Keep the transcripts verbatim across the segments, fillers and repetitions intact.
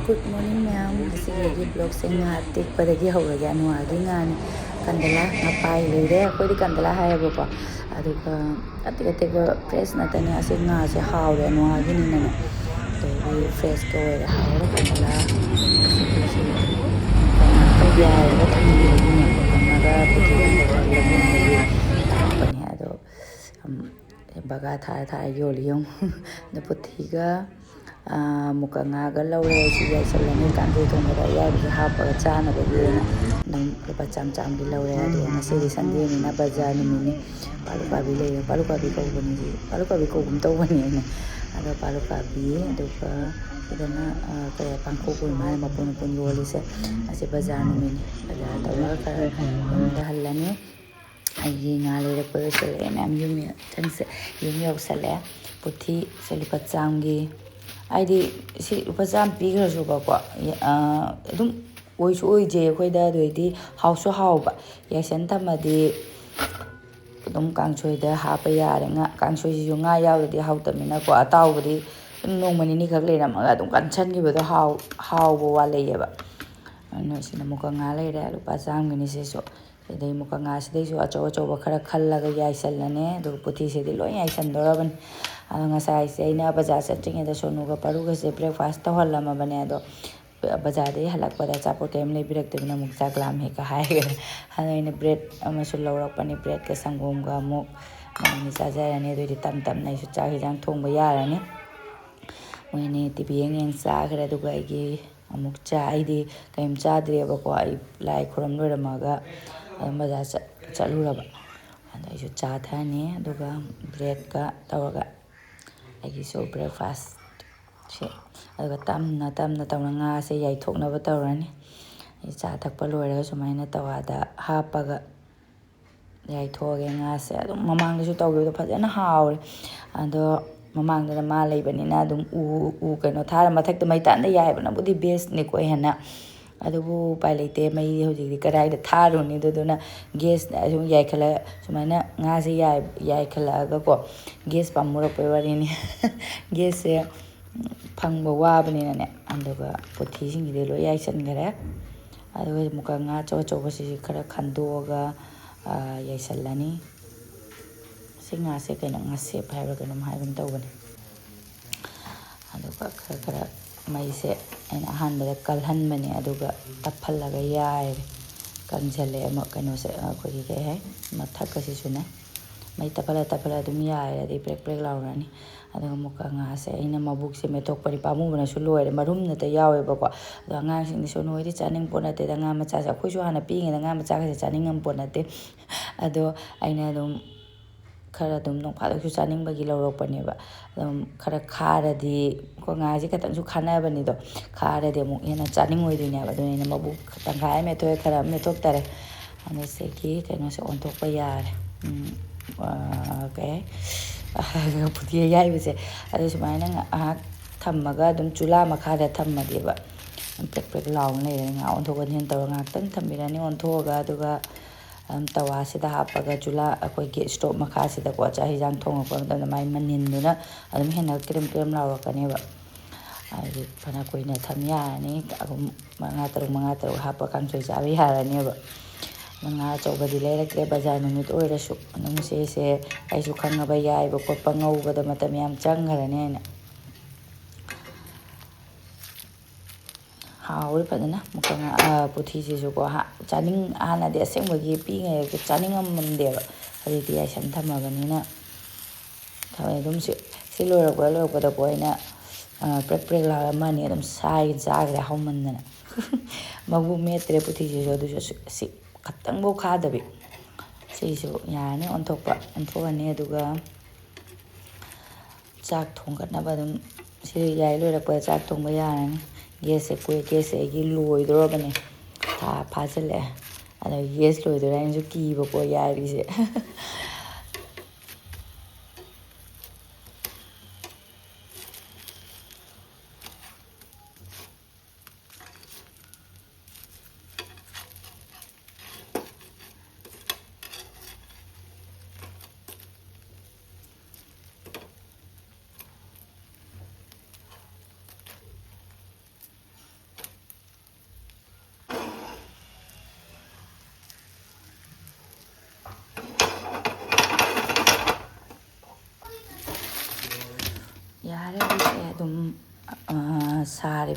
Good morning ꯃꯌꯥꯝ, ꯉꯁꯤꯒꯤ ꯑꯩꯒꯤ vlogꯁꯦ ꯉꯥ ꯇꯦꯛꯄꯗꯒꯤ ꯍꯧꯔꯒꯦ꯫ ꯑꯅꯨꯋꯥꯒꯤ ꯉꯥꯅꯤ, ꯀꯟꯗꯂꯥ ꯉꯥꯄꯥꯏ ꯂꯩꯔꯦ, ꯑꯩꯈꯣꯏꯗꯤ ꯀꯟꯗꯂꯥ ꯍꯥꯏꯌꯦꯕꯀꯣ꯫ ꯑꯗꯨꯒ ꯑꯇꯦꯛ ꯑꯇꯦꯛꯄ fresh ꯉꯥꯛꯇꯅꯦ꯫ ꯑꯁꯤ ꯉꯥꯁꯦ ꯍꯥꯎꯔꯦ, ꯑꯅꯨꯋꯥꯒꯤꯅꯤꯅꯅꯦ꯫ ꯑꯗꯒꯤ freshꯀ ꯑꯣꯏꯔꯦ, ꯍꯥꯎꯔꯦ ꯀꯟꯗꯂꯥ꯫ ꯌꯥꯏꯔꯒ ꯊꯝꯕꯤꯔꯒꯅꯦ, ꯊꯝꯃꯒ ꯄꯨꯊꯣꯛꯑꯒ ꯂꯧꯕꯨꯛꯇꯒꯤ ꯂꯥꯛꯄꯅꯦ꯫ ꯑꯗꯣ ꯕꯒꯥ ꯊꯥꯔ ꯊꯥꯔ ꯌꯣꯜꯂꯤ ꯌꯦꯡꯉꯨ꯫ ꯑꯗ ꯄꯨꯊꯤꯒ, ꯑꯥ, ꯃꯨꯀ ꯉꯥꯒ ꯂꯧꯔꯦ꯫ ꯑꯩꯁꯨ ꯌꯥꯏꯁꯜꯂꯅꯤ, ꯀꯥꯡꯁꯣꯏ ꯊꯣꯡꯕꯗ ꯑꯌꯥꯏꯕꯁꯦ ꯍꯥꯞꯄꯒ ꯆꯥꯅꯕꯒꯤꯅ ꯑꯗꯨꯝ ꯂꯨꯄꯥ ꯆꯥꯝ ꯆꯥꯝꯒꯤ ꯂꯧꯔꯦ꯫ ꯑꯗꯨꯒ ꯉꯁꯤꯗꯤ Sundayꯅꯤꯅ ꯕꯖꯥꯔ ꯅꯨꯃꯤꯠꯅꯤ꯫ ꯄꯥꯂꯨ ꯀꯥꯕꯤ ꯂꯩꯔꯦ, ꯄꯥꯂꯨ ꯀꯥꯕꯤ ꯀꯧꯕꯅꯤ ꯁꯤ, ꯄꯥꯂꯨ ꯀꯥꯕꯤ ꯀꯧꯒꯨꯝ ꯇꯧꯕꯅꯤ ꯑꯩꯅ꯫ ꯑꯗꯣ ꯄꯥꯂꯨ ꯀꯥꯕꯤ, ꯑꯗꯨꯒ ꯁꯤꯗꯅ, ꯑꯥ, ꯀꯌꯥ ꯄꯥꯡꯈꯣꯛ ꯑꯣꯏ ꯃꯥꯜꯂꯦ ꯃꯄꯨꯟ ꯃꯄꯨꯟ ꯌꯣꯜꯂꯤꯁꯦ꯫ ꯑꯁꯤ ꯕꯖꯥꯔ ꯅꯨꯃꯤꯠꯅꯤ꯫ ꯕꯖꯥꯔ ꯇꯧꯔꯒ ꯈꯔ ꯌꯨꯝꯗ ꯍꯜꯂꯅꯤ꯫ ꯑꯩꯒꯤ ꯉꯥ ꯂꯩꯔꯛꯄ ꯂꯣꯏꯁꯤꯜꯂꯛꯑꯦ ꯃꯌꯥꯝ꯫ ꯌꯨꯝ ꯆꯪꯁꯦ, ꯌꯨꯝ ꯌꯧꯁꯜꯂꯛꯑꯦ꯫ ꯄꯨꯊꯤꯁꯦ ꯂꯨꯄꯥ ꯆꯥꯝꯒꯤ, ꯍꯥꯏꯗꯤ ꯁꯤ ꯂꯨꯄꯥ ꯆꯥꯝ ꯄꯤꯈ꯭ꯔꯁꯨꯕꯀꯣ, ꯑꯗꯨꯝ ꯑꯣꯏꯁꯨ ꯑꯣꯏꯖꯩ ꯑꯩꯈꯣꯏꯗ, ꯑꯗꯨ ꯑꯣꯏꯗꯤ ꯍꯥꯎꯁꯨ ꯍꯥꯎꯕ꯫ ꯌꯥꯏꯁꯟ ꯊꯝꯃꯗꯤ ꯑꯗꯨꯝ ꯀꯥꯡꯁꯣꯏꯗ ꯍꯥꯞꯄ ꯌꯥꯔꯦ꯫ ꯉꯥ ꯀꯥꯡꯁꯣꯏꯁꯤꯁꯨ ꯉꯥ ꯌꯥꯎꯗꯗꯤ ꯍꯥꯎꯇꯕꯅꯤꯅꯀꯣ, ꯑꯇꯥꯎꯕꯗꯤ ꯑꯗꯨꯝ ꯅꯣꯡꯃ ꯅꯤꯅꯤ ꯈꯛ ꯂꯩꯔꯝꯃꯒ ꯑꯗꯨꯝ ꯀꯟꯁꯟꯈꯤꯕꯗꯣ ꯍꯥꯎ-, ꯍꯥꯎꯕ ꯋꯥꯠꯂꯛꯑꯦꯕ꯫ ꯑꯗꯨꯅ ꯁꯤꯗ ꯑꯃꯨꯛꯀ ꯉꯥ ꯂꯩꯔꯦ, ꯂꯨꯄꯥ ꯆꯥꯝꯒꯤꯅꯤ ꯁꯤꯁꯨ꯫ ꯁꯤꯗꯩ ꯑꯃꯨꯛꯀ ꯉꯥꯁꯤꯗꯩꯁꯨ ꯑꯆꯧ ꯑꯆꯧꯕ ꯈꯔ ꯈꯜꯂꯒ ꯌꯥꯏꯁꯜꯂꯅꯤ꯫ ꯑꯗꯨꯒ ꯄꯨꯊꯤꯁꯤꯗꯤ ꯂꯣꯏ ꯌꯥꯏꯁꯟꯗꯧꯔꯕꯅꯤ꯫ ꯑꯗꯣ ꯉꯁꯥꯏꯁꯦ ꯑꯩꯅ ꯕꯖꯥꯔ ꯆꯠꯇ꯭ꯔꯤꯉꯩꯗ ꯁꯣꯅꯨꯒ ꯄꯥꯂꯨꯒꯁꯦ breakfast ꯇꯧꯍꯜꯂꯝꯃꯕꯅꯦ꯫ ꯑꯗꯣ ꯕꯖꯥꯔꯗꯒꯤ ꯍꯜꯂꯛꯄꯗ ꯑꯆꯥꯄꯣꯠ ꯀꯔꯤꯝ ꯂꯩꯕꯤꯔꯛꯇꯕꯅꯤꯅ ꯑꯃꯨꯛ ꯆꯥꯛ ꯂꯥꯝꯃꯦꯒ ꯍꯥꯏꯔꯦ꯫ ꯑꯗꯣ ꯑꯩꯅ bread ꯑꯃꯁꯨ ꯂꯧꯔꯛꯄꯅꯦ, breadꯀ ꯁꯪꯒꯣꯝꯒ ꯑꯃꯨꯛ ꯃꯣꯏꯅꯤ ꯆꯥꯖꯔꯅꯤ꯫ ꯑꯗꯨꯑꯣꯏꯗꯤ ꯇꯞ ꯇꯞꯅ ꯑꯩꯁꯨ ꯆꯥꯛ ꯍꯤꯟꯖꯥꯡ ꯊꯣꯡꯕ ꯌꯥꯔꯅꯤ꯫ ꯃꯣꯏꯅꯤ TV ꯌꯦꯡ ꯌꯦꯡ ꯆꯥꯈ꯭ꯔꯦ꯫ ꯑꯗꯨꯒ ꯑꯩꯒꯤ ꯑꯃꯨꯛ ꯆꯥ-, ꯑꯩꯗꯤ ꯀꯔꯤꯝ ꯆꯥꯗ꯭ꯔꯦꯕꯀꯣ꯫ ꯑꯩ ꯂꯥꯏ ꯈꯨꯔꯨꯝ ꯂꯣꯏꯔꯝꯃꯒ ꯑꯗꯨꯝ ꯕꯖꯥꯔ ꯆꯠ-, ꯆꯠꯂꯨꯔꯕ꯫ ꯑꯗ ꯑꯩꯁꯨ ꯆꯥ ꯊꯛꯑꯅꯤ, ꯑꯗꯨꯒ breadꯀ ꯇꯧꯔꯒ ꯑꯩꯒꯤꯁꯨ breakfast ꯁꯦ꯫ ꯑꯗꯨꯒ ꯇꯞꯅ ꯇꯞꯅ ꯇꯧꯅ ꯉꯥꯁꯦ ꯌꯥꯏꯊꯣꯛꯅꯕ ꯇꯧꯔꯅꯤ꯫ ꯑꯩ ꯆꯥ ꯊꯛꯄ ꯂꯣꯏꯔꯒ ꯁꯨꯃꯥꯏꯅ ꯇꯋꯥꯗ ꯍꯥꯞꯄꯒ ꯌꯥꯏꯊꯣꯛꯑꯒꯦ ꯉꯥꯁꯦ꯫ ꯑꯗꯨꯝ ꯃꯃꯥꯡꯗꯁꯨ ꯇꯧꯈꯤꯕꯗꯣ ꯐꯖꯅ ꯍꯥꯎꯔꯦ꯫ ꯑꯗꯣ ꯃꯃꯥꯡꯗꯅ ꯃꯥ ꯂꯩꯕꯅꯤꯅ ꯑꯗꯨꯝ ꯎ, ꯎ ꯀꯩꯅꯣ ꯊꯥꯔ ꯃꯊꯛꯇ ꯃꯩ ꯇꯥꯟꯗ ꯌꯥꯏꯕꯅꯕꯨꯗꯤ bestꯅꯤꯀꯣ ꯍꯦꯟꯅ꯫ ꯑꯗꯨꯕꯨ ꯎꯄꯥꯏ ꯂꯩꯇꯦ, ꯃꯩ ꯍꯧꯖꯤꯛꯇꯤ ꯀꯗꯥꯏꯗ ꯊꯥꯔꯨꯅꯤ? ꯑꯗꯨꯗꯨꯅ gas ꯑꯗꯨꯝ ꯌꯥꯏꯈꯠꯂ-, ꯁꯨꯃꯥꯏꯅ ꯉꯥꯁꯦ ꯌꯥꯏ-, ꯌꯥꯏꯈꯠꯂꯛꯑꯒꯀꯣ, gas ꯄꯥꯝꯃꯨꯔꯛꯄꯩ ꯋꯥꯔꯤꯅꯤ꯫ Gasꯁꯦ ꯐꯪꯕ ꯋꯥꯕꯅꯤꯅꯅꯦ꯫ ꯑꯗꯨꯒ ꯄꯨꯊꯤꯁꯤꯡꯁꯤꯗꯤ ꯂꯣꯏ ꯌꯥꯏꯁꯟꯈꯔꯦ꯫ ꯑꯗꯨꯒ ꯑꯃꯨꯛꯀ ꯉꯥ ꯑꯆꯧ ꯑꯆꯧꯕꯁꯤꯁꯨ ꯈꯔ ꯈꯟꯗꯣꯛꯑꯒ, ꯑ, ꯌꯥꯏꯁꯜꯂꯅꯤ꯫ ꯁꯤ ꯉꯥꯁꯦ ꯀꯩꯅꯣ, ꯉꯥꯁꯦꯞ ꯍꯥꯏꯕ꯭ꯔꯥ ꯀꯩꯅꯣꯝ ꯍꯥꯏꯒꯨꯝ ꯇꯧꯕꯅꯦ꯫ ꯑꯗꯨꯒ ꯈꯔ ꯈꯔ ꯃꯩꯁꯦ ꯑꯩꯅ ꯑꯍꯥꯟꯕꯗ ꯀꯜꯍꯟꯕꯅꯦ, ꯑꯗꯨꯒ ꯇꯞꯍꯜꯂꯒ ꯌꯥꯏꯔꯦ꯫ ꯀꯟꯁꯤꯜꯂꯦ ꯑꯃ ꯀꯩꯅꯣꯁꯦ, ꯑꯩꯈꯣꯏꯒꯤ ꯀꯩ ꯍꯥꯏ, ꯃꯊꯛꯀꯁꯤꯁꯨꯅꯦ꯫ ꯃꯩ ꯇꯞꯍꯜꯂ ꯇꯞꯍꯜꯂ ꯑꯗꯨꯝ ꯌꯥꯏꯔꯗꯤ ꯄ꯭ꯔꯦꯛ ꯄ꯭ꯔꯦꯛ ꯂꯥꯎꯔꯅꯤ꯫ ꯑꯗꯨꯒ ꯃꯨꯀ ꯉꯥꯁꯦ ꯑꯩꯅ ꯃꯕꯨꯛꯁꯦ ꯃꯦꯠꯊꯣꯛꯄꯅꯤ, ꯄꯥꯝꯃꯨꯕꯅꯁꯨ ꯂꯣꯏꯔꯦ꯫ ꯃꯔꯨꯝꯅꯇ ꯌꯥꯎꯋꯦꯕꯀꯣ꯫ ꯑꯗꯣ ꯑꯉꯥꯡꯁꯤꯡꯗꯤ ꯁꯣ ꯅꯣꯏꯗꯤ ꯆꯥꯅꯤꯡ ꯄꯣꯠ ꯅꯠꯇꯦꯗ, ꯉꯥ ꯃꯆꯥꯁꯦ꯫ ꯑꯩꯈꯣꯏꯁꯨ ꯍꯥꯟꯅ ꯄꯤꯛꯏꯉꯩꯗ ꯉꯥ ꯃꯆꯥꯒꯁꯦ ꯆꯥꯅꯤꯡꯉꯝ ꯄꯣꯠ ꯅꯠꯇꯦ꯫ ꯑꯗꯣ ꯑꯩꯅ ꯑꯗꯨꯝ ꯈꯔ ꯑꯗꯨꯝ ꯅꯣꯡ ꯐꯥꯗꯣꯛꯁꯨ ꯆꯥꯅꯤꯡꯕꯒꯤ ꯂꯧꯔꯛꯄꯅꯦꯕ꯫ ꯑꯗꯨꯝ ꯈꯔ ꯈꯥꯔꯗꯤ, ꯀꯣ, ꯉꯥꯁꯦ ꯈꯤꯇꯪꯁꯨ ꯈꯥꯅꯕꯅꯤꯗꯣ, ꯈꯥꯔꯗꯤ ꯑꯃꯨꯛ ꯍꯦꯟꯅ ꯆꯥꯅꯤꯡꯉꯣꯏꯗꯣꯏꯅꯦꯕ꯫ ꯑꯗꯨꯅ ꯑꯩꯅ ꯃꯕꯨꯛ ꯇꯪꯈꯥꯏ ꯑꯃ ꯃꯦꯠꯊꯣꯛꯑꯦ, ꯈꯔ ꯑꯃ ꯃꯦꯠꯊꯣꯛꯇꯔꯦ꯫ ꯑꯗꯨꯗꯒꯤ ꯀꯩꯅꯣꯁꯦ ꯑꯣꯟꯊꯣꯛꯄ ꯌꯥꯔꯦ꯫ ꯎꯝ, ꯑ, ꯀꯩ ꯍꯥꯏ? ꯄꯨꯊꯤ ꯑꯌꯥꯏꯕꯁꯦ꯫ ꯑꯗꯨ ꯁꯨꯃꯥꯏꯅ ꯉꯥꯏꯍꯥꯛ ꯊꯝꯃꯒ ꯑꯗꯨꯝ ꯆꯨꯂꯥ ꯃꯈꯥꯗ ꯊꯝꯃꯗꯤꯕ ꯄ꯭ꯔꯦꯛ ꯄ꯭ꯔꯦꯛ ꯂꯥꯎꯅ ꯂꯩꯔꯅꯤ꯫ ꯉꯥꯏꯍꯥꯛ ꯑꯣꯟꯊꯣꯛ ꯑꯣꯟꯁꯤꯟ ꯇꯧꯔꯒ ꯉꯥꯏꯍꯥꯛꯇꯪ ꯊꯝꯕꯤꯔꯅꯤ꯫ ꯑꯣꯟꯊꯣꯛꯑꯒ ꯑꯗꯨꯒ ꯑꯗꯨꯝ ꯇꯋꯥꯁꯤꯗ ꯍꯥꯞꯄꯒ ꯆꯨꯂꯥ, ꯑꯩꯈꯣꯏꯒꯤ ꯏꯁꯇꯣꯞ ꯃꯈꯥꯁꯤꯗꯀꯣ, ꯆꯥꯛ ꯍꯤꯟꯖꯥꯡ ꯊꯣꯡꯉꯛꯄ ꯃꯇꯝꯗ ꯃꯥꯏ ꯃꯅꯤꯟꯗꯨꯅ ꯑꯗꯨꯝ ꯍꯦꯟꯅ ꯀ꯭ꯔꯦꯝ ꯀ꯭ꯔꯦꯝ ꯂꯥꯎꯔꯛꯀꯅꯦꯕ꯫ ꯑꯗꯨꯗꯤ ꯐꯅ ꯀꯨꯏꯅ ꯊꯝ ꯌꯥꯔꯅꯤ꯫ ꯑꯗꯨꯝ ꯃꯉꯥ ꯇꯔꯨꯛ, ꯃꯉꯥ ꯇꯔꯨꯛ ꯍꯥꯞꯄ ꯀꯥꯡꯁꯣꯏ ꯆꯥꯕ ꯌꯥꯔꯅꯦꯕ꯫ ꯉꯥ ꯑꯆꯧꯕꯗꯤ ꯂꯩꯔꯛꯇ꯭ꯔꯦ, ꯕꯖꯥꯔ ꯅꯨꯃꯤꯠ ꯑꯣꯏꯔꯁꯨ꯫ ꯑꯗꯨꯝ ꯁꯤꯁꯦ ꯑꯩꯁꯨ ꯈꯪꯉꯕ ꯌꯥꯏꯕ ꯈꯣꯠꯄ, ꯉꯧꯕꯗ ꯃꯇꯝ ꯌꯥꯝ ꯆꯪꯈ꯭ꯔꯅꯤ ꯍꯥꯏꯅ꯫ ꯍꯥꯎꯔꯦ ꯐꯖꯅ꯫ ꯃꯨꯀ ꯉꯥ, ꯑ, ꯄꯨꯊꯤꯁꯤꯁꯨꯀꯣ, ꯍꯥ-, ꯆꯥꯅꯤꯡ-, ꯍꯥꯟꯅꯗꯤ ꯑꯁꯦꯡꯕꯒꯤ ꯄꯤꯛꯏꯉꯩꯗ ꯆꯥꯅꯤꯡꯉꯝꯗꯦꯕ꯫ ꯍꯧꯖꯤꯛꯇꯤ ꯌꯥꯏꯁꯟ ꯊꯝꯃꯕꯅꯤꯅ ꯊꯝꯃꯦ꯫ ꯑꯗꯨꯝ ꯁꯤ, ꯁꯤ ꯂꯣꯏꯔꯛꯄ, ꯂꯣꯏꯔꯛꯄꯗꯀꯣ ꯑꯩꯅ, ꯑ, ꯄ꯭ꯔꯦꯛ ꯄ꯭ꯔꯦꯛ ꯂꯥꯎꯔ ꯑꯃ ꯑꯅꯤ ꯑꯗꯨꯝ ꯁꯥꯏ-, ꯆꯥꯈ꯭ꯔꯦ ꯍꯥꯎꯃꯟꯗꯅ꯫ ꯃꯕꯨ ꯃꯦꯠꯇ꯭ꯔꯦ ꯄꯨꯊꯤꯁꯤꯁꯨ, ꯑꯗꯨꯁꯨ ꯁꯤ, ꯁꯤ ꯈꯇꯪꯐꯥꯎ ꯈꯥꯗꯕꯤ꯫ ꯁꯤꯁꯨ ꯌꯥꯔꯅꯤ ꯑꯣꯟꯊꯣꯛꯄ꯫ ꯑꯣꯟꯊꯣꯛꯑꯅꯤ, ꯑꯗꯨꯒ ꯆꯥꯛ ꯊꯣꯡꯒꯠꯅꯕ ꯑꯗꯨꯝ ꯁꯤ ꯌꯥꯏ ꯂꯣꯏꯔꯛꯄꯗ ꯆꯥꯛ ꯊꯣꯡꯕ ꯌꯥꯔꯅꯤ꯫ ꯒ꯭ꯌꯥꯁꯁꯦ ꯀꯨꯏ-, ꯒ꯭ꯌꯥꯁꯁꯦ ꯑꯩꯒꯤ ꯂꯣꯏꯗꯣꯔꯕꯅꯦ꯫ ꯊꯥ ꯐꯥꯖꯤꯜꯂꯛꯑꯦ꯫ ꯑꯗ ꯒ꯭ꯌꯥꯁ ꯂꯣꯏꯗꯣꯏꯔꯥ ꯍꯥꯏꯅꯁꯨ ꯀꯤꯕꯀꯣ ꯌꯥꯏꯔꯤꯁꯦ꯫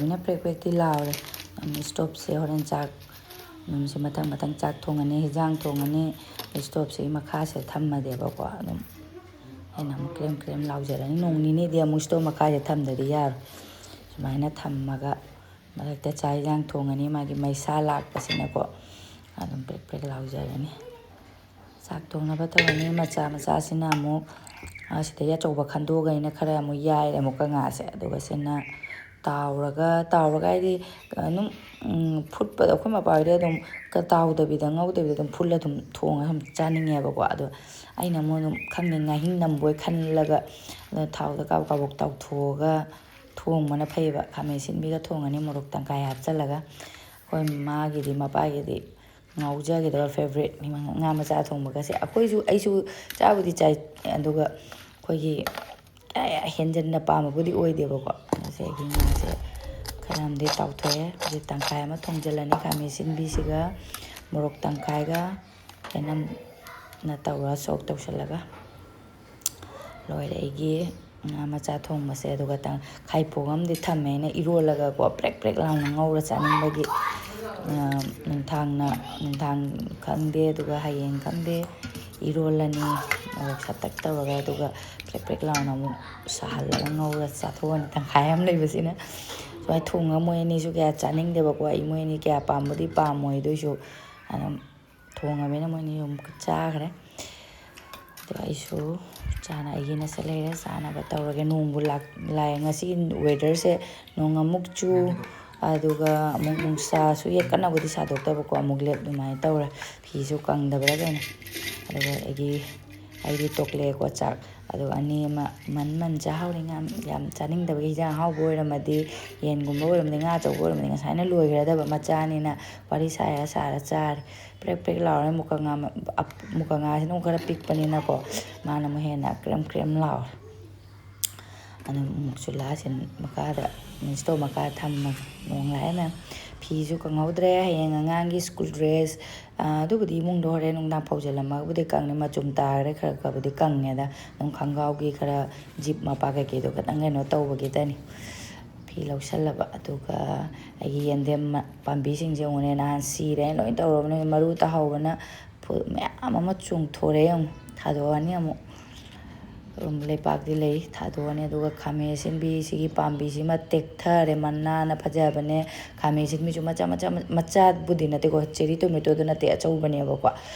ꯂꯣꯏꯅ ꯄ꯭ꯔꯦꯛ ꯄ꯭ꯔꯦꯛꯇꯤ ꯂꯥꯎꯔꯦ꯫ ꯑꯗꯨꯝ ꯏꯁꯇꯣꯞꯁꯦ ꯍꯣꯔꯦꯟ ꯆꯥꯛ, ꯑꯗꯨꯝ ꯁꯤ ꯃꯊꯪ ꯃꯊꯪ ꯆꯥꯛ ꯊꯣꯡꯉꯅꯤ, ꯍꯤꯟꯖꯥꯡ ꯊꯣꯡꯉꯅꯤ, ꯏꯁꯇꯣꯞꯁꯤꯒꯤ ꯃꯈꯥꯁꯦ ꯊꯝꯃꯗꯦꯕꯀꯣ꯫ ꯑꯗꯨꯝ ꯑꯩꯅ ꯑꯃꯨꯛ ꯀ꯭ꯔꯦꯝ ꯀ꯭ꯔꯦꯝ ꯂꯥꯎꯖꯔꯅꯤ꯫ ꯅꯣꯡ ꯅꯤꯅꯤꯗꯤ ꯑꯃꯨꯛ ꯏꯁꯇꯣꯞ ꯃꯈꯥꯁꯦ ꯊꯝꯗꯗꯤ ꯌꯥꯔꯣꯏ꯫ ꯁꯨꯃꯥꯏꯅ ꯊꯝꯃꯒ ꯃꯊꯛꯇ ꯆꯥꯛ ꯍꯤꯟꯖꯥꯡ ꯊꯣꯡꯉꯅꯤ꯫ ꯃꯥꯒꯤ ꯃꯩꯁꯥ ꯂꯥꯛꯄꯁꯤꯅꯀꯣ ꯑꯗꯨꯝ ꯄ꯭ꯔꯦꯛ ꯄ꯭ꯔꯦꯛ ꯂꯥꯎꯖꯔꯅꯤ꯫ ꯆꯥꯛ ꯊꯣꯡꯅꯕ ꯇꯧꯔꯅꯤ꯫ ꯃꯆꯥ ꯃꯆꯥꯁꯤꯅ ꯑꯃꯨꯛ, ꯑ, ꯁꯤꯗꯒꯤ ꯑꯆꯧꯕ ꯈꯟꯗꯣꯛꯑꯒ ꯑꯩꯅ ꯈꯔ ꯑꯃꯨꯛ ꯌꯥꯏꯔꯦ ꯑꯃꯨꯛꯀ ꯉꯥꯁꯦ꯫ ꯑꯗꯨꯒ ꯁꯤꯅ ꯇꯥꯎꯔꯒ, ꯇꯥꯎꯔꯒ ꯍꯥꯏꯗꯤ ꯑꯗꯨꯝ, ꯎꯝ, ꯐꯨꯠꯄꯗ ꯑꯩꯈꯣꯏ ꯃꯄꯥ ꯍꯣꯏꯗꯤ ꯑꯗꯨꯝ ꯀ-, ꯇꯥꯎꯗꯕꯤꯗ, ꯉꯧꯗꯕꯤꯗ ꯑꯗꯨꯝ ꯐꯨꯠꯂ ꯑꯗꯨꯝ ꯊꯣꯡꯉ ꯑꯗꯨꯝ ꯆꯥꯅꯤꯡꯉꯦꯕꯀꯣ꯫ ꯑꯗꯣ ꯑꯩꯅ ꯑꯃꯨꯛ ꯑꯗꯨꯝ ꯈꯪꯗꯦ, ꯉꯥꯍꯤꯡ ꯅꯝꯕꯣꯏ ꯈꯜꯂꯒ, ꯑꯗ ꯊꯥꯎꯗ ꯀꯥꯕꯛ ꯀꯥꯕꯛ ꯇꯥꯎꯊꯣꯛꯑꯒ ꯊꯣꯡꯕꯅ ꯐꯩꯌꯦꯕ꯫ ꯈꯥꯃꯦꯟ ꯑꯁꯤꯟꯕꯤꯒ ꯊꯣꯡꯉꯅꯤ ꯃꯣꯔꯣꯛ ꯇꯪꯈꯥꯏ ꯍꯥꯞꯆꯤꯜꯂꯒ꯫ ꯑꯩꯈꯣꯏ ꯃꯥꯒꯤꯗꯤ, ꯃꯄꯥꯒꯤꯗꯤ ꯉꯥꯎꯖꯒꯗꯕ ꯐꯦꯕꯣꯔꯥꯏꯠꯅꯤ ꯉꯥ ꯃꯆꯥ ꯊꯣꯡꯕꯒꯁꯦ꯫ ꯑꯩꯈꯣꯏꯁꯨ, ꯑꯩꯁꯨ ꯆꯥꯕꯨꯗꯤ ꯆꯥꯏ, ꯑꯗꯨꯒ ꯑꯩꯈꯣꯏꯒꯤ ꯀꯌꯥ ꯍꯦꯟꯖꯟꯅ ꯄꯥꯝꯕꯕꯨꯗꯤ ꯑꯣꯏꯗꯦꯕꯀꯣ꯫ ꯉꯁꯥꯏꯒꯤ ꯉꯥꯁꯦ ꯈꯔ ꯑꯃꯗꯤ ꯇꯥꯎꯊꯣꯛꯑꯦ꯫ ꯍꯧꯖꯤꯛ ꯇꯪꯈꯥꯏ ꯑꯃ ꯊꯣꯡꯖꯤꯜꯂꯅꯤ꯫ ꯈꯥꯃꯦꯟ ꯑꯁꯤꯟꯕꯤꯁꯤꯒ ꯃꯣꯔꯣꯛ ꯇꯪꯈꯥꯏꯒ ꯆꯅꯝꯅ ꯇꯧꯔ ꯁꯣꯛ ꯇꯧꯁꯜꯂꯒ ꯂꯣꯏꯔꯦ ꯑꯩꯒꯤ ꯉꯥ ꯃꯆꯥ ꯊꯣꯡꯕꯁꯦ꯫ ꯑꯗꯨꯒ ꯇꯪ-, ꯈꯥꯏꯄꯣꯛ ꯑꯃꯗꯤ ꯊꯝꯃꯦ ꯑꯩꯅ ꯏꯔꯣꯜꯂꯒꯀꯣ, ꯄ꯭ꯔꯦꯛ ꯄ꯭ꯔꯦꯛ ꯂꯥꯎꯅ ꯉꯧꯔ ꯆꯥꯅꯤꯡꯕꯒꯤ꯫ ꯑ, ꯅꯨꯡꯗꯥꯡꯅ, ꯅꯨꯡꯗꯥꯡ ꯈꯪꯗꯦ, ꯑꯗꯨꯒ ꯍꯌꯦꯡ ꯈꯪꯗꯦ, ꯏꯔꯣꯜꯂꯅꯤ ꯃꯣꯔꯣꯛ ꯁꯥꯇꯛ ꯇꯧꯔꯒ, ꯑꯗꯨꯒ ꯄ꯭ꯔꯦꯛ ꯄ꯭ꯔꯦꯛ ꯂꯥꯎꯅ ꯑꯃꯨꯛ ꯁꯥꯍꯜꯂꯒ ꯉꯧꯔ ꯆꯥꯊꯣꯛꯑꯅꯤ꯫ ꯇꯪꯈꯥꯏ ꯑꯃ ꯂꯩꯕꯁꯤꯅ ꯁꯨꯃꯥꯏꯅ ꯊꯣꯡꯉꯒ ꯃꯣꯏ ꯑꯅꯤꯁꯨ ꯀꯌꯥ ꯆꯥꯅꯤꯡꯗꯦꯕꯀꯣ꯫ ꯑꯩ, ꯃꯣꯏ ꯑꯅꯤ ꯀꯌꯥ ꯄꯥꯝꯕꯨꯗꯤ ꯄꯥꯝꯃꯣꯏ, ꯑꯗꯨꯏꯁꯨ ꯑꯗꯨꯝ ꯊꯣꯡꯉꯕꯅꯤꯅ ꯃꯣꯏ ꯑꯅꯤ ꯑꯃꯨꯛ ꯆꯥꯈ꯭ꯔꯦ꯫ ꯑꯗꯣ ꯑꯩꯁꯨ ꯆꯥꯅ-, ꯑꯩꯒꯤ ꯅꯁ ꯂꯩꯔꯦ, ꯆꯥꯅꯕ ꯇꯧꯔꯒꯦ꯫ ꯅꯣꯡꯕꯨ ꯂꯥꯛ-, ꯂꯥꯛꯑꯦ꯫ ꯉꯁꯤꯒꯤ ꯋꯦꯗꯔꯁꯦ ꯅꯣꯡ ꯑꯃꯨꯛ ꯆꯨ, ꯑꯗꯨꯒ ꯑꯃꯨꯛ ꯅꯨꯡꯁꯥꯁꯨ ꯍꯦꯛ ꯀꯟꯅꯕꯨꯗꯤ ꯁꯥꯗꯣꯛꯇꯕꯀꯣ, ꯑꯃꯨꯛ ꯂꯦꯞ, ꯑꯗꯨꯃꯥꯏꯅ ꯇꯧꯔꯦ꯫ ꯐꯤꯁꯨ ꯀꯪꯗꯕ꯭ꯔꯥ ꯀꯩꯅꯣ꯫ ꯑꯗꯨꯒ ꯑꯩꯒꯤ, ꯑꯩꯗꯤ ꯇꯣꯛꯂꯛꯑꯦꯀꯣ ꯆꯥꯛ꯫ ꯑꯗꯨꯒ ꯑꯅꯤ ꯑꯃ ꯃꯟ ꯃꯟ ꯆꯥꯍꯧꯔꯤ꯫ ꯉꯥ ꯌꯥꯝ ꯆꯥꯅꯤꯡꯗꯕꯒꯤ, ꯍꯤꯟꯖꯥꯡ ꯑꯍꯥꯎꯕ ꯑꯣꯏꯔꯝꯃꯗꯤ, ꯌꯦꯟꯒꯨꯝꯕ ꯑꯣꯏꯔꯝꯃꯗꯤ, ꯉꯥ ꯑꯆꯧꯕ ꯑꯣꯏꯔꯝꯃꯗꯤ ꯉꯁꯥꯏꯅ ꯂꯣꯏꯈ꯭ꯔꯗꯕ꯫ ꯃꯆꯥꯅꯤꯅ ꯋꯥꯔꯤ ꯁꯥꯔ ꯁꯥꯔ ꯆꯥꯔꯦ꯫ ꯄ꯭ꯔꯦꯛ ꯄ꯭ꯔꯦꯛ ꯂꯥꯎꯔꯦ꯫ ꯃꯨꯀ ꯉꯥ ꯃ-, ꯑꯞ-, ꯃꯨꯀ ꯉꯥꯁꯤꯅ ꯑꯃꯨꯛ ꯈꯔ ꯄꯤꯛꯄꯅꯤꯅꯀꯣ, ꯃꯥꯅ ꯑꯃꯨꯛ ꯍꯦꯟꯅ ꯀ꯭ꯔꯦꯝ ꯀ꯭ꯔꯦꯝ ꯂꯥꯎꯔꯦ꯫ ꯑꯗꯨꯝ ꯑꯃꯨꯛ ꯆꯨꯂꯥꯁꯦ ꯃꯈꯥꯗ, ꯏꯁꯇꯣꯞ ꯃꯈꯥꯗ ꯊꯝꯃꯒꯦ꯫ ꯅꯣꯡ ꯂꯥꯛꯑꯦ ꯃꯌꯥꯝ꯫ ꯐꯤꯁꯨ ꯀꯪꯍꯧꯗ꯭ꯔꯦ꯫ ꯍꯌꯦꯡ ꯑꯉꯥꯡꯒꯤ ꯁ꯭ꯀꯨꯜ ꯗ꯭ꯔꯦꯁ, ꯑ, ꯑꯗꯨꯕꯨꯗꯤ ꯏꯃꯨꯡꯗ ꯍꯣꯔꯦꯟ ꯅꯨꯡꯗꯥꯡ ꯐꯧꯖꯤꯜꯂꯝꯃꯒꯕꯨꯗꯤ ꯀꯪꯅꯤ꯫ ꯃꯆꯨꯝ ꯇꯥꯈ꯭ꯔꯦ, ꯈꯔ ꯈꯔꯕꯨꯗꯤ ꯀꯪꯉꯦꯗ꯫ ꯑꯗꯨꯝ ꯈꯣꯡꯒ꯭ꯔꯥꯎꯒꯤ ꯈꯔ ꯖꯤꯞ ꯃꯄꯥ ꯀꯩꯀꯩꯗꯣ ꯈꯤꯇꯪ ꯀꯩꯅꯣ ꯇꯧꯕꯒꯤꯗꯅꯤ꯫ ꯐꯤ ꯂꯧꯁꯜꯂꯕ꯫ ꯑꯗꯨꯒ ꯑꯩꯒꯤ ꯌꯦꯟꯗꯦꯝ ꯃ-, ꯄꯥꯝꯕꯤꯁꯤꯡꯁꯦ ꯌꯦꯡꯉꯨꯅꯦ, ꯅꯍꯥꯟ ꯁꯤꯔꯦ ꯂꯣꯏ ꯇꯧꯔꯕꯅꯦ, ꯃꯔꯨ ꯇꯥꯍꯧꯕꯅ ꯐꯨ-, ꯃꯌꯥꯝ ꯑꯃ ꯆꯣꯡꯊꯣꯔꯛꯑꯦ꯫ ꯑꯃꯨꯛ ꯊꯥꯗꯣꯛꯑꯅꯤ ꯑꯃꯨꯛ꯫ ꯑꯗꯨꯝ ꯂꯩꯄꯥꯛꯇꯤ ꯂꯩ, ꯊꯥꯗꯣꯛꯑꯅꯤ꯫ ꯑꯗꯨꯒ ꯈꯥꯃꯦꯟ ꯑꯁꯤꯟꯕꯤ ꯁꯤꯒꯤ ꯄꯥꯝꯕꯤꯁꯤꯃ ꯇꯦꯛꯊꯔꯦ, ꯃꯅꯥꯅ ꯐꯖꯕꯅꯦ꯫ ꯈꯥꯃꯦꯟ ꯑꯁꯤꯟꯕꯤꯁꯨ ꯃꯆꯥ ꯃꯆꯥ, ꯃꯆꯥꯕꯨꯗꯤ ꯅꯠꯇꯦꯀꯣ, cherry tomatoꯗꯨ ꯅꯠꯇꯦ, ꯑꯆꯧꯕꯅꯦꯕꯀꯣ꯫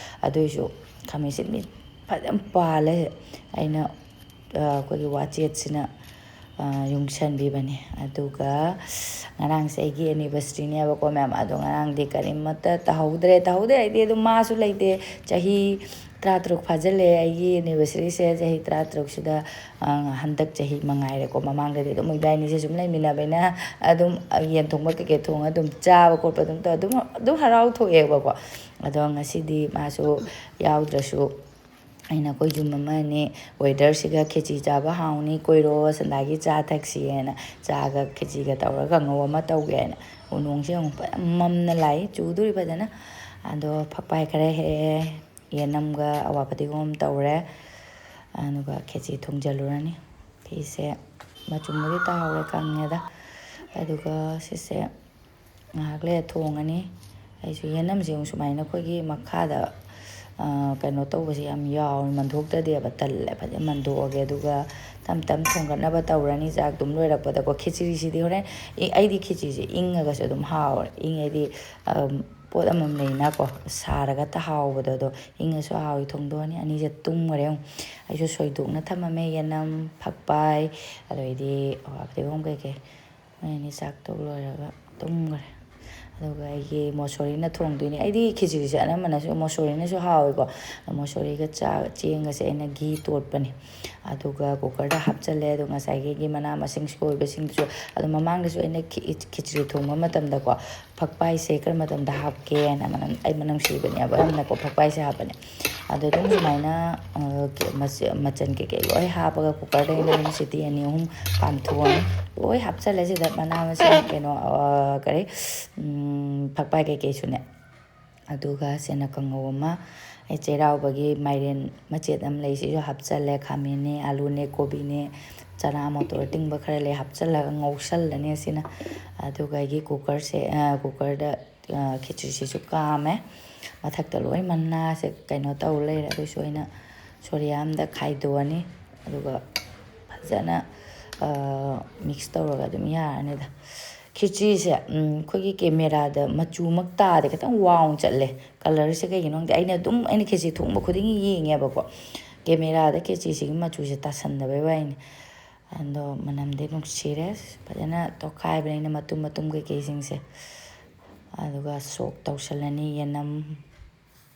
ꯑꯗꯨꯏꯁꯨ ꯈꯥꯃꯦꯟ ꯑꯁꯤꯟꯕꯤ ꯐꯖꯅ ꯄꯥꯜꯂꯦ꯫ ꯑꯩꯅ, ꯑ, ꯑꯩꯈꯣꯏꯒꯤ ꯋꯥꯆꯦꯠꯁꯤꯅ, ꯑ, ꯌꯨꯡꯁꯟꯕꯤꯕꯅꯦ꯫ ꯑꯗꯨꯒ ꯉꯔꯥꯡꯁꯦ ꯑꯩꯒꯤ anniversaryꯅꯦꯕꯀꯣ ꯃꯌꯥꯝ, ꯑꯗꯣ ꯉꯔꯥꯡꯗꯤ ꯀꯔꯤꯃꯠꯇ ꯇꯧꯍꯧꯗ꯭ꯔꯦ꯫ ꯇꯧꯍꯧꯗ꯭ꯔꯦ ꯍꯥꯏꯗꯤ ꯑꯗꯨꯝ ꯃꯥꯁꯨ ꯂꯩꯇꯦ, ꯆꯍꯤ ꯇꯔꯥꯇꯔꯨꯛ ꯐꯥꯖꯤꯜꯂꯦ ꯑꯩꯒꯤ anniversaryꯁꯦ꯫ ꯆꯍꯤ ꯇꯔꯥꯇꯔꯨꯛꯁꯤꯗ, ꯑ, ꯍꯟꯗꯛ ꯆꯍꯤ ꯃꯉꯥꯏꯔꯦꯀꯣ, ꯃꯃꯥꯡꯗꯗꯤ ꯑꯗꯨꯝ ꯏꯕꯥꯏꯅꯤꯁꯦ ꯁꯨꯝ ꯂꯩꯃꯤꯟꯅꯕꯅꯤꯅ ꯑꯗꯨꯝ ꯌꯦꯟ ꯊꯣꯡꯕ ꯀꯩꯀꯩ ꯊꯣꯡꯉ ꯑꯗꯨꯝ ꯆꯥꯕ ꯈꯣꯠꯄ ꯑꯗꯨꯝ ꯇꯧ-, ꯑꯗꯨꯝ, ꯑꯗꯨꯝ ꯍꯔꯥꯎ ꯊꯣꯛꯑꯦꯕꯀꯣ꯫ ꯑꯗꯣ ꯉꯁꯤꯗꯤ ꯃꯥꯁꯨ ꯌꯥꯎꯗ꯭ꯔꯁꯨ ꯑꯩꯅ ꯑꯩꯈꯣꯏ ꯌꯨꯝ ꯑꯃ ꯑꯅꯤ weatherꯁꯤꯒ ꯈꯦꯆꯤ ꯆꯥꯕ ꯍꯥꯎꯅꯤ, ꯀꯣꯏꯔꯛꯑꯣ, ꯁꯟꯗꯥꯒꯤ ꯆꯥ ꯊꯛꯁꯤꯅ ꯆꯥꯒ ꯈꯦꯆꯤꯒ ꯇꯧꯔꯒ ꯀꯥꯡꯉꯧ ꯑꯃ ꯇꯧꯒꯦ ꯍꯥꯏꯅ꯫ ꯅꯣꯡꯁꯦ ꯑꯃꯨꯛ ꯐꯖꯅ ꯃꯝꯅ ꯂꯥꯛꯏ, ꯆꯨꯗꯣꯔꯤ ꯐꯖꯅ꯫ ꯑꯗꯣ ꯐꯛꯄꯥꯏ ꯈꯔ ꯍꯦꯛꯑꯦ, ꯌꯦꯅꯝꯒ ꯑꯋꯥ ꯐꯗꯤꯒꯣꯝ ꯇꯧꯔꯦ꯫ ꯑꯗꯨꯒ ꯈꯦꯆꯤ ꯊꯣꯡꯖꯜꯂꯨꯔꯅꯤ꯫ ꯐꯤꯁꯦ ꯃꯆꯨꯝꯕꯨꯗꯤ ꯇꯥꯍꯧꯔꯦ, ꯀꯪꯉꯦꯗ꯫ ꯑꯗꯨꯒ ꯁꯤꯁꯦ ꯉꯥꯏꯍꯥꯛ ꯂꯩꯔ ꯊꯣꯡꯉꯅꯤ꯫ ꯑꯩꯁꯨ ꯌꯦꯅꯝꯁꯦ ꯑꯃꯨꯛ ꯁꯨꯃꯥꯏꯅ ꯑꯩꯈꯣꯏꯒꯤ ꯃꯈꯥꯗ, ꯑ, ꯀꯩꯅꯣ ꯇꯧꯕꯁꯦ ꯌꯥꯝ ꯌꯥꯎꯋꯦ, ꯃꯟꯊꯣꯛꯇꯗꯦꯕ, ꯇꯜꯂꯦ꯫ ꯐꯖꯅ ꯃꯟꯊꯣꯛꯑꯒꯦ, ꯑꯗꯨꯒ ꯇꯞ ꯇꯞ ꯊꯣꯡꯒꯠꯅꯕ ꯇꯧꯔꯅꯤ꯫ ꯆꯥꯛ ꯑꯗꯨꯝ ꯂꯣꯏꯔꯛꯄꯗꯀꯣ, ꯈꯦꯆ꯭ꯔꯤꯁꯤꯗꯤ ꯍꯣꯔꯦꯟ, ꯑꯩ-, ꯑꯩꯗꯤ ꯈꯦꯆ꯭ꯔꯤꯁꯦ ꯏꯪꯉꯒꯁꯨ ꯑꯗꯨꯝ ꯍꯥꯎꯔꯦ꯫ ꯏꯪ ꯍꯥꯏꯗꯤ, ꯑꯝ, ꯄꯣꯠ ꯑꯃꯃꯝ ꯂꯩꯅꯀꯣ, ꯁꯥꯔꯒ ꯇ ꯍꯥꯎꯕꯗꯣ, ꯑꯗꯣ ꯏꯪꯉꯁꯨ ꯍꯥꯎꯋꯤ꯫ ꯊꯣꯡꯗꯣꯛꯑꯅꯤ꯫ ꯑꯅꯤꯁꯦ ꯇꯨꯝꯈꯔꯦ ꯑꯃꯨꯛ꯫ ꯑꯩꯁꯨ ꯁꯣꯏꯗꯣꯛꯅ ꯊꯝꯃꯝꯃꯦ, ꯌꯦꯅꯝ, ꯐꯛꯄꯥꯏ, ꯑꯗꯩꯗꯤ ꯐꯗꯤꯒꯣꯝ ꯀꯩꯀꯩ꯫ ꯃꯣꯏ ꯑꯅꯤ ꯆꯥꯛ ꯇꯣꯛ ꯂꯣꯏꯔꯒ ꯇꯨꯝꯈ꯭ꯔꯦ꯫ ꯑꯗꯨꯒ ꯑꯩꯒꯤ ꯃꯣꯁꯣꯔꯤꯅ ꯊꯣꯡꯗꯣꯏꯅꯤ꯫ ꯑꯩꯗꯤ ꯈꯦꯆ꯭ꯔꯤꯁꯦ ꯑꯅꯝꯕꯅꯁꯨ ꯃꯣꯁꯣꯔꯤꯅꯁꯨ ꯍꯥꯎꯋꯦꯀꯣ꯫ ꯃꯣꯁꯣꯔꯤꯒ ꯆꯥ-, ꯆꯦꯡꯒꯁꯦ ꯑꯩꯅ ꯘꯤ ꯇꯣꯠꯄꯅꯦ꯫ ꯑꯗꯨꯒ cookerꯗ ꯍꯥꯞꯆꯜꯂꯦ꯫ ꯑꯗꯣ ꯉꯁꯥꯏꯒꯤ ꯃꯅꯥ ꯃꯁꯤꯡ ꯁꯣꯏꯕꯁꯤꯡꯗꯨꯁꯨ, ꯑꯗꯣ ꯃꯃꯥꯡꯗꯁꯨ ꯑꯩꯅ ꯈꯤ-, ꯈꯦꯆ꯭ꯔꯤ ꯊꯣꯡꯕ ꯃꯇꯝꯗꯀꯣ, ꯐꯛꯄꯥꯏꯁꯦ ꯀꯔꯝꯕ ꯃꯇꯝꯗ ꯍꯥꯞꯀꯦꯅ, ꯃꯅꯝ, ꯑꯩ ꯃꯅꯝ ꯅꯨꯡꯁꯤꯕꯅꯦꯕ, ꯑꯗꯨꯅꯀꯣ ꯐꯛꯄꯥꯏꯁꯦ ꯍꯥꯞꯄꯅꯦ꯫ ꯑꯗꯣ ꯑꯗꯨꯝ ꯁꯨꯃꯥꯏꯅ, ꯑ, ꯀ-, ꯃꯆ-, ꯃꯆꯜ ꯀꯩꯀꯩ ꯂꯣꯏ ꯍꯥꯞꯄꯒ cookerꯗ ꯑꯩꯅ ꯑꯗꯨꯝ ꯁꯤꯇꯤ ꯑꯅꯤ ꯑꯍꯨꯝ ꯀꯥꯝꯊꯣꯛꯑꯅꯤ꯫ ꯂꯣꯏ ꯍꯥꯞꯆꯜꯂꯦ ꯁꯤꯗ, ꯃꯅꯥ ꯃꯁꯤꯡ, ꯀꯩꯅꯣ, ꯑ, ꯀꯔꯤ, ꯎꯝ, ꯐꯛꯄꯥꯏ ꯀꯩꯀꯩꯁꯨꯅꯦ꯫ ꯑꯗꯨꯒ ꯁꯦꯅ ꯀꯥꯡꯉꯧ ꯑꯃ, ꯑꯩ ꯆꯩꯔꯥꯎꯕꯒꯤ ꯃꯥꯏꯔꯦꯟ ꯃꯆꯦꯠ ꯑꯃ ꯂꯩ, ꯁꯤꯁꯨ ꯍꯥꯞꯆꯜꯂꯦ꯫ ꯈꯥꯃꯦꯟꯅꯦ, ꯑꯥꯂꯨꯅꯦ, ꯀꯣꯕꯤꯅꯦ, ꯆꯅꯥ ꯃꯣꯇꯣꯔ ꯑꯇꯤꯡꯕ ꯈꯔ ꯂꯩ, ꯍꯥꯞꯆꯜꯂꯒ ꯉꯧꯁꯜꯂꯅꯤ ꯑꯁꯤꯅ꯫ ꯑꯗꯨꯒ ꯑꯩꯒꯤ ꯀꯨꯀꯔꯁꯦ, ꯑ, ꯀꯨꯀꯔꯗ, ꯑ, ꯈꯦꯆ꯭ꯔꯤꯁꯤꯁꯨ ꯀꯥꯝꯃꯦ꯫ ꯃꯊꯛꯇ ꯂꯣꯏ ꯃꯅꯥꯁꯦ ꯀꯩꯅꯣ ꯇꯧ ꯂꯩꯔꯦ꯫ ꯑꯗꯨꯁꯨ ꯑꯩꯅ ꯁꯣꯔꯤꯌꯥ ꯑꯃꯗ ꯈꯥꯏꯗꯣꯛꯑꯅꯤ꯫ ꯑꯗꯨꯒ ꯐꯖꯅ, ꯑ, ꯃꯤꯛꯁ ꯇꯧꯔꯒ ꯑꯗꯨꯝ ꯌꯥꯔꯅꯤꯗ꯫ ꯈꯦꯆ꯭ꯔꯤꯁꯦ, ꯎꯝ, ꯑꯩꯈꯣꯏꯒꯤ ꯀꯦꯃꯦꯔꯥꯗ ꯃꯆꯨꯃꯛ ꯇꯥꯗꯦ, ꯈꯤꯇꯪ ꯋꯥꯎꯅ ꯆꯠꯂꯦ꯫ ꯀꯂꯔꯁꯦ ꯀꯩꯒꯤꯅꯣ ꯈꯪꯗꯦ꯫ ꯑꯩꯅ ꯑꯗꯨꯝ, ꯑꯩꯅ ꯈꯦꯆ꯭ꯔꯤ ꯊꯣꯡꯕ ꯈꯨꯗꯤꯡꯒꯤ ꯌꯦꯡꯉꯦꯕꯀꯣ, ꯀꯦꯃꯦꯔꯥꯗ ꯈꯦꯆ꯭ꯔꯤꯁꯤꯒꯤ ꯃꯆꯨꯁꯦ ꯇꯥꯁꯟꯗꯕꯩ ꯋꯥꯅꯤ꯫ ꯑꯗꯣ ꯃꯅꯝꯗꯤ ꯅꯨꯡꯁꯤꯔꯦ꯫ ꯐꯖꯅ ꯇꯣꯠꯈꯥꯏꯕꯅꯦ ꯑꯩꯅ ꯃꯇꯨꯝ ꯃꯇꯨꯝ ꯀꯩꯀꯩꯁꯤꯡꯁꯦ꯫ ꯑꯗꯨꯒ ꯁꯣꯛ ꯇꯧꯁꯜꯂꯅꯤ ꯌꯦꯅꯝ,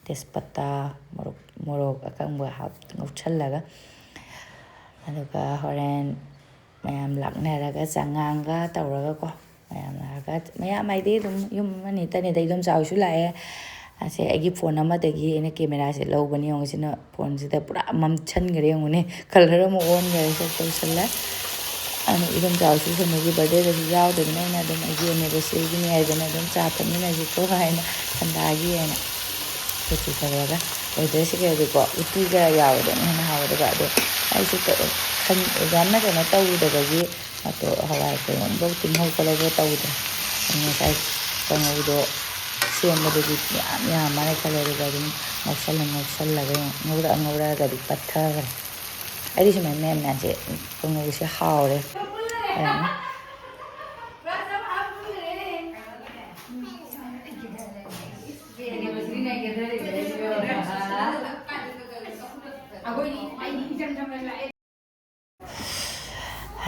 ꯇꯦꯖꯄꯇꯥ, ꯃꯣꯔꯣꯛ, ꯃꯣꯔꯣꯛ ꯑꯀꯪꯕ ꯍꯥꯞ-, ꯉꯧꯁꯜꯂꯒ꯫ ꯑꯗꯨꯒ ꯍꯣꯔꯦꯟ ꯃꯌꯥꯝ ꯂꯥꯛꯅꯔꯒ ꯆꯉꯥꯡꯒ ꯇꯧꯔꯒꯀꯣ, ꯃꯌꯥꯝ ꯂꯥꯛꯑꯒ, ꯃꯌꯥꯝ ꯍꯥꯏꯗꯤ ꯑꯗꯨꯝ ꯌꯨꯝ ꯑꯃꯅꯤ ꯇꯅꯤꯗ, ꯏꯗꯣꯝꯆꯥ ꯍꯣꯏꯁꯨ ꯂꯥꯛꯑꯦ꯫ ꯑꯁꯦ ꯑꯩꯒꯤ ꯐꯣꯟ ꯑꯃꯗꯒꯤ ꯑꯩꯅ ꯀꯦꯃꯦꯔꯥꯁꯦ ꯂꯧꯕꯅꯤ꯫ ꯌꯦꯡꯉꯨ, ꯁꯤꯅ ꯐꯣꯟꯁꯤꯗ ꯄꯨꯔꯥ ꯃꯝꯁꯟꯈ꯭ꯔꯦ꯫ ꯌꯦꯡꯉꯨꯅꯦ, ꯀꯂꯔ ꯑꯃꯨꯛ ꯑꯣꯟꯈ꯭ꯔꯦ, ꯁꯣꯛ ꯇꯧꯁꯜꯂꯦ꯫ ꯑꯗꯨ ꯏꯗꯣꯝꯆꯥ ꯍꯣꯏꯁꯨ ꯁꯣꯝꯗꯒꯤ ꯕꯥꯔꯗꯦꯗꯁꯨ ꯌꯥꯎꯗꯕꯅꯤꯅ ꯑꯩꯅ ꯑꯗꯨꯝ ꯑꯩꯒꯤ ꯑꯦꯅꯤꯚꯔꯁꯔꯤꯒꯤꯅꯤ ꯍꯥꯏꯗꯅ ꯑꯗꯨꯝ ꯆꯥ ꯊꯛꯃꯤꯟꯅꯁꯤꯀꯣ ꯍꯥꯏꯅ, ꯁꯟꯗꯥꯒꯤ ꯍꯥꯏꯅ꯫ ꯈꯦꯆꯤ ꯇꯧꯔꯒ, ꯋꯦꯗꯔꯁꯤꯒ ꯑꯣꯏꯔꯗꯤꯀꯣ ꯎꯇꯤꯒ ꯌꯥꯎꯔꯗꯤ ꯑꯃꯨꯛ ꯍꯦꯟꯅ ꯍꯥꯎꯒꯗꯕ꯫ ꯑꯗꯣ ꯑꯩꯁꯨ ꯀ-, ꯈꯟ-, ꯌꯥꯝꯅ ꯀꯩꯅꯣ ꯇꯧꯔꯨꯗꯕꯒꯤ, ꯑꯗꯣ ꯍꯋꯥꯏ ꯀꯩꯅꯣꯝꯐꯥꯎ ꯇꯤꯡꯍꯧ ꯈꯣꯠꯍꯧꯕ ꯇꯧꯗ꯭ꯔꯦ꯫ ꯑꯗꯨ ꯉꯁꯥꯏ ꯀꯥꯡꯍꯧꯗꯣ ꯁꯦꯝꯕꯗꯨꯗꯤ ꯌꯥꯝ ꯌꯥꯝꯃꯅ ꯈꯜꯂꯦ, ꯑꯗꯨꯒ ꯑꯗꯨꯝ ꯉꯧꯁꯜꯂ ꯉꯧꯁꯜꯂꯒ ꯉꯧꯔꯛꯑ ꯉꯧꯔꯛꯑꯒꯗꯤ ꯄꯠꯊꯈ꯭ꯔꯦ꯫ ꯑꯩꯗꯤ ꯁꯨꯃꯥꯏꯅ ꯃꯌꯥꯟ ꯃꯌꯥꯟꯁꯦ ꯀꯥꯡꯍꯧꯁꯦ ꯍꯥꯎꯔꯦ꯫ ꯑꯗꯨꯅ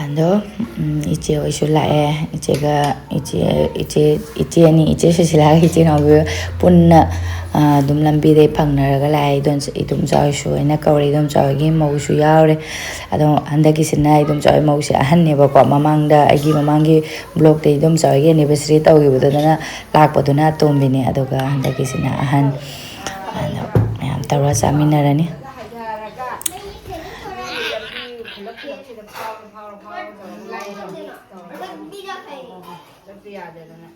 ꯑꯗꯣ, ꯎꯝ, ꯏꯆꯦ ꯍꯣꯏꯁꯨ ꯂꯥꯛꯑꯦ꯫ ꯏꯆꯦꯒ, ꯏꯆꯦ, ꯏꯆꯦ, ꯏꯆꯦ ꯑꯅꯤ, ꯏꯆꯦ ꯁꯨꯁꯤꯂꯥꯒ ꯏꯆꯦ ꯅꯥꯎꯕꯤ ꯄꯨꯟꯅ, ꯑ, ꯑꯗꯨꯝ ꯂꯝꯕꯤꯗꯩ ꯐꯪꯅꯔꯒ ꯂꯥꯛꯑꯦ꯫ ꯏꯗꯣꯝꯆꯥ, ꯏꯗꯣꯝꯆꯥ ꯍꯣꯏꯁꯨ ꯍꯥꯏꯅ ꯀꯧꯔꯦ꯫ ꯏꯗꯣꯝꯆꯥ ꯍꯣꯏꯒꯤ ꯃꯧꯁꯨ ꯌꯥꯎꯔꯦ꯫ ꯑꯗꯣ ꯍꯟꯗꯛꯀꯤꯁꯤꯅ ꯏꯗꯣꯝꯆꯥ ꯍꯣꯏ ꯃꯧꯁꯦ ꯑꯍꯟꯅꯦꯕꯀꯣ꯫ ꯃꯃꯥꯡꯗ, ꯑꯩꯒꯤ ꯃꯃꯥꯡꯒꯤ ꯕ꯭ꯂꯣꯛꯇ ꯏꯗꯣꯝꯆꯥ ꯍꯣꯏꯒꯤ ꯑꯦꯅꯤꯚꯔꯁꯔꯤ ꯇꯧꯈꯤꯕꯗꯨꯗꯅ ꯂꯥꯛꯄꯗꯨꯅ ꯑꯇꯣꯝꯕꯤꯅꯤ꯫ ꯑꯗꯨꯒ ꯍꯟꯗꯛꯀꯤꯁꯤꯅ ꯑꯍꯟ꯫ ꯑꯗꯣ ꯃꯌꯥꯝ ꯇꯧꯔ ꯆꯥꯃꯤꯟꯅꯔꯅꯤ꯫ ꯆꯠꯄ ꯌꯥꯗꯗꯅ꯫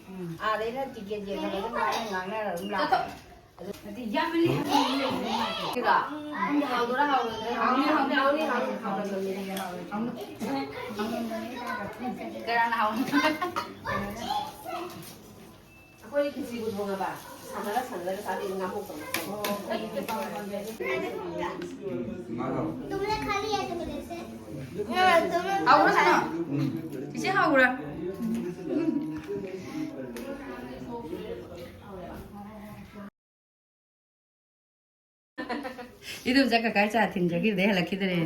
ꯑꯥꯗꯩꯅ ꯇꯤꯀꯦꯠ ꯌꯦꯡꯉꯒ ꯑꯗꯨꯝ ꯉꯥꯡꯅ ꯉꯥꯡꯅꯔ ꯑꯗꯨꯝ ꯂꯥꯛꯄ꯫ ꯀꯅꯥꯅ ꯍꯥꯎꯅꯤ? ꯑꯩꯈꯣꯏ ꯈꯦꯆꯤꯕꯨ ꯊꯣꯡꯉꯕ? ꯁꯥꯟꯅꯔ ꯁꯥꯟꯅꯔꯒ ꯆꯥꯕꯤ ꯉꯥꯃꯣꯛꯇꯧꯅ꯫ तुमने खा लिया तो बोले से। हाँ, तुम लोग ꯍꯥꯎꯕ꯭ꯔꯥ ꯁꯅꯥ? ꯏꯆꯦ ꯍꯥꯎꯕ꯭ꯔꯥ? ꯏꯗꯣꯝꯆꯥ ꯀꯀꯥ ꯆꯥ ꯊꯤꯟꯖꯈꯤꯕꯗꯩ ꯍꯜꯂꯛꯈꯤꯗ꯭ꯔꯦ꯫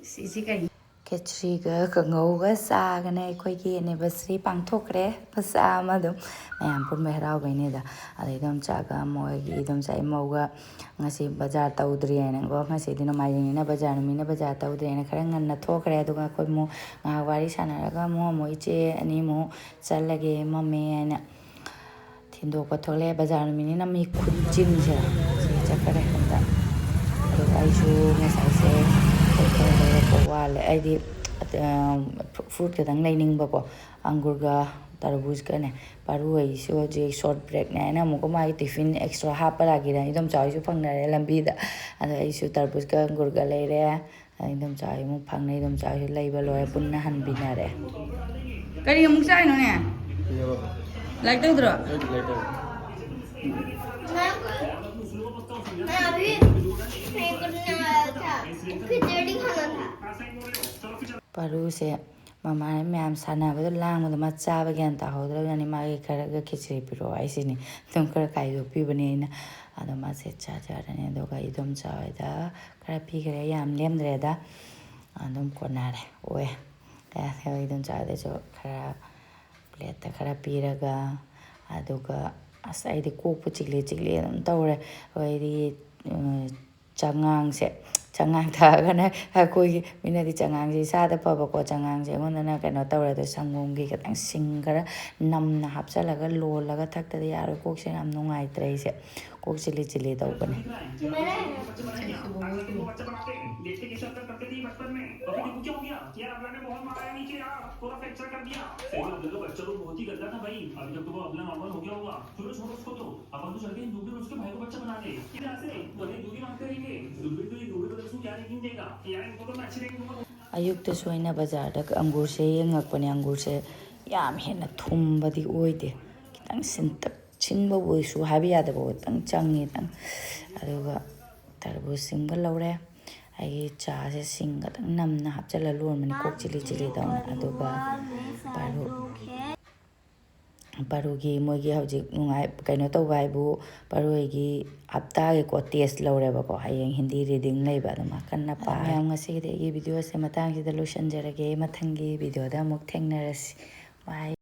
ꯁꯤꯁꯤ ꯀꯩꯅꯣ? ꯈꯦꯆ꯭ꯔꯤꯒ ꯀꯥꯡꯉꯧꯒ ꯆꯥꯒꯅ ꯑꯩꯈꯣꯏꯒꯤ ꯑꯦꯅꯤꯚꯔꯁꯔꯤ ꯄꯥꯡꯊꯣꯛꯈ꯭ꯔꯦ꯫ ꯃꯆꯥ ꯑꯃ ꯑꯗꯨꯝ ꯃꯌꯥꯝ ꯄꯨꯟꯕ ꯍꯔꯥꯎꯕꯩꯅꯦꯗ꯫ ꯑꯗꯩ ꯏꯗꯣꯝꯆꯥꯒ ꯃꯣꯏꯒꯤ ꯏꯗꯣꯝꯆꯥ ꯏꯃꯧꯒ ꯉꯁꯤ ꯕꯖꯥꯔ ꯇꯧꯗ꯭ꯔꯤ ꯍꯥꯏꯅꯀꯣ꯫ ꯉꯁꯤꯗꯤ ꯅꯣꯡꯃꯥꯏꯖꯤꯡꯅꯤꯅ ꯕꯖꯥꯔ ꯅꯨꯃꯤꯠꯅ ꯕꯖꯥꯔ ꯇꯧꯗ꯭ꯔꯦꯅ ꯈꯔ ꯉꯟꯅ ꯊꯣꯛꯈ꯭ꯔꯦ꯫ ꯑꯗꯨꯒ ꯑꯩꯈꯣꯏ ꯑꯃꯨꯛ ꯉꯥꯏꯍꯥꯛ ꯋꯥꯔꯤ ꯁꯥꯟꯅꯔꯒ ꯑꯃꯨꯛ ꯑꯃꯨꯛ ꯏꯆꯦ ꯑꯅꯤ ꯑꯃꯨꯛ ꯆꯠꯂꯒꯦ ꯃꯝꯃꯦ ꯍꯥꯏꯅ ꯊꯤꯟꯗꯣꯛꯄ ꯊꯣꯛꯂꯛꯑꯦ꯫ ꯕꯖꯥꯔ ꯅꯨꯃꯤꯠꯅꯤꯅ ꯃꯤ ꯈꯨꯆꯤꯟꯁꯦ꯫ ꯁꯤ ꯆꯠꯈꯔꯦ ꯑꯝꯇ꯫ ꯑꯗꯨꯒ ꯑꯩꯁꯨ ꯉꯁꯥꯏꯁꯦ ꯄꯣꯠ ꯈꯔ ꯂꯩꯔꯛꯄ ꯋꯥꯠꯂꯦ꯫ ꯑꯩꯗꯤ, ꯑ, ꯐ꯭ꯔꯨꯠ ꯈꯛꯇꯪ ꯂꯩꯅꯤꯡꯕꯀꯣ꯫ ꯑꯪꯒꯨꯔꯒ ꯇꯔꯕꯨꯖꯀꯅꯦ꯫ ꯄꯥꯔꯨ ꯑꯩꯁꯨ ꯍꯧꯖꯤꯛ ꯁꯣꯔꯠ ꯕ꯭ꯔꯦꯛꯅꯦ ꯍꯥꯏꯅ ꯑꯃꯨꯛꯀ ꯃꯥꯒꯤ ꯇꯤꯐꯤꯟ ꯑꯦꯛꯁꯇ꯭ꯔꯥ ꯍꯥꯞꯄ ꯂꯥꯛꯀꯦꯅ ꯏꯗꯣꯝꯆꯥ ꯍꯣꯏꯁꯨ ꯐꯪꯅꯔꯦ ꯂꯝꯕꯤꯗ꯫ ꯑꯗꯣ ꯑꯩꯁꯨ ꯇꯔꯕꯨꯖꯀ ꯑꯪꯒꯨꯔꯒ ꯂꯩꯔꯦ꯫ ꯑꯗꯩ ꯏꯗꯣꯝꯆꯥ ꯍꯣꯏ ꯑꯃꯨꯛ ꯐꯪꯅꯩ, ꯏꯗꯣꯝꯆꯥ ꯍꯣꯏꯁꯨ ꯂꯩꯕ ꯂꯣꯏꯔꯦ, ꯄꯨꯟꯅ ꯍꯟꯕꯤꯅꯔꯦ꯫ ꯀꯔꯤ ꯑꯃꯨꯛ ꯆꯥꯏꯅꯣꯅꯦ? ꯂꯥꯏꯔꯤꯛ ꯇꯧꯗ꯭ꯔꯣ? मैं अभी, मैं अभी, मैं करने आया था, खिचड़ी खाना था। ꯄꯥꯔꯨꯁꯦ ꯃꯃꯥꯅ ꯃꯌꯥꯝ ꯁꯥꯟꯅꯕꯗꯣ, ꯂꯥꯡꯕꯗꯣ ꯃꯥ ꯆꯥꯕ ꯒ꯭ꯌꯥꯟ ꯇꯥꯍꯧꯗ꯭ꯔꯕꯖꯥꯠꯅꯤ꯫ ꯃꯥꯒꯤ ꯈꯔꯒ ꯈꯦꯆ꯭ꯔꯤ ꯄꯤꯔꯛꯑꯣ ꯍꯥꯏꯁꯤꯅꯤ꯫ ꯑꯗꯨꯝ ꯈꯔ ꯈꯥꯏꯗꯣꯛꯄꯤꯕꯅꯦ ꯑꯩꯅ꯫ ꯑꯗꯣ ꯃꯥꯁꯦ ꯆꯥꯖꯔꯅꯤ꯫ ꯑꯗꯨꯒ ꯏꯗꯣꯝꯆꯥ ꯍꯣꯏꯗ ꯈꯔ ꯄꯤꯈ꯭ꯔꯦ, ꯌꯥꯝ ꯂꯦꯝꯗ꯭ꯔꯦꯗ꯫ ꯑꯗꯨꯝ ꯀꯣꯟꯅꯔꯦ, ꯑꯣꯏ꯫ ꯑꯗꯨꯒ ꯏꯗꯣꯝꯆꯥ ꯍꯣꯏꯗꯁꯨ ꯈꯔ ꯄ꯭ꯂꯦꯠꯇ ꯈꯔ ꯄꯤꯔꯒ, ꯑꯗꯨꯒ ꯑꯁ, ꯑꯩꯗꯤ ꯀꯣꯛꯄꯨ ꯆꯤꯛꯂꯤ ꯆꯤꯛꯂꯤ ꯑꯗꯨꯝ ꯇꯧꯔꯦ꯫ ꯑꯩꯈꯣꯏꯗꯤ, ꯎꯝ, ꯆꯉꯥꯡꯁꯦ, ꯆꯉꯥꯡ ꯊꯛꯑꯒꯅ ꯑꯩꯈꯣꯏꯒꯤ ꯃꯤꯅꯗꯤ ꯆꯉꯥꯡꯁꯦ ꯏꯁꯥꯗ ꯐꯕꯀꯣ, ꯆꯉꯥꯡꯁꯦ ꯑꯩꯉꯣꯟꯗꯅ ꯀꯩꯅꯣ ꯇꯧꯔꯦ꯫ ꯑꯗꯣ ꯁꯪꯒꯣꯝꯒꯤ ꯈꯤꯇꯪ ꯁꯤꯡ ꯈꯔ ꯅꯝꯅ ꯍꯥꯞꯆꯜꯂꯒ ꯂꯣꯜꯂꯒ ꯊꯛꯇꯗꯤ ꯌꯥꯔꯣꯏ꯫ ꯀꯣꯛꯁꯦ ꯌꯥꯝ ꯅꯨꯡꯉꯥꯏꯇ꯭ꯔꯦ ꯑꯩꯁꯦ꯫ ꯀꯣꯛ ꯆꯤꯂꯤ ꯆꯤꯂꯤ ꯇꯧꯕꯅꯦ꯫ ꯑꯌꯨꯛꯇꯁꯨ ꯑꯩꯅ ꯕꯖꯥꯔꯗ ꯑꯪꯒꯨꯔꯁꯦ ꯌꯦꯡꯉꯛꯄꯅꯦ꯫ ꯑꯪꯒꯨꯔꯁꯦ ꯌꯥꯝ ꯍꯦꯟꯅ ꯊꯨꯝꯕꯗꯤ ꯑꯣꯏꯗꯦ, ꯈꯤꯇꯪ ꯁꯤꯟꯇꯛ ꯁꯤꯟꯕꯕꯨꯁꯨ ꯍꯥꯏꯕ ꯌꯥꯗꯕ, ꯈꯤꯇꯪ ꯆꯪꯉꯦ ꯈꯤꯇꯪ꯫ ꯑꯗꯨꯒ ꯇꯔꯕꯨꯖꯁꯤꯡꯒ ꯂꯧꯔꯦ꯫ ꯑꯩꯒꯤ ꯆꯥꯁꯦ ꯁꯤꯡ ꯈꯤꯇꯪ ꯅꯝꯅ ꯍꯥꯞꯆꯤꯜꯂ ꯂꯣꯟꯕꯅꯤ, ꯀꯣꯛ ꯆꯤꯂꯤ ꯆꯤꯂꯤ ꯇꯧꯅ꯫ ꯑꯗꯨꯒ ꯄꯥꯔꯨ ꯄꯥꯔꯨꯒꯤ ꯃꯣꯏꯒꯤ ꯍꯧꯖꯤꯛ ꯅꯨꯡꯉꯥꯏ ꯀꯩꯅꯣ ꯇꯧꯕ ꯍꯥꯏꯕꯨ, ꯄꯥꯔꯨ ꯍꯣꯏꯒꯤ ꯍꯞꯇꯥꯒꯤꯀꯣ ꯇꯦꯁ ꯂꯧꯔꯦꯕꯀꯣ꯫ ꯍꯌꯦꯡ ꯍꯤꯟꯗꯤ ꯔꯤꯗꯤꯡ ꯂꯩꯕ, ꯑꯗꯨ ꯃꯥ ꯀꯟꯅ ꯄꯥꯔꯦ꯫ ꯃꯌꯥꯝ, ꯉꯁꯤꯒꯤꯗꯤ ꯑꯩꯒꯤ ꯚꯤꯗꯤꯑꯣꯁꯦ ꯃꯇꯥꯡꯁꯤꯗ ꯂꯣꯏꯁꯤꯟꯖꯔꯒꯦ꯫ ꯃꯊꯪꯒꯤ ꯚꯤꯗꯤꯑꯣꯗ ꯑꯃꯨꯛ ꯊꯦꯡꯅꯔꯁꯤ꯫ ꯕꯥꯏ꯫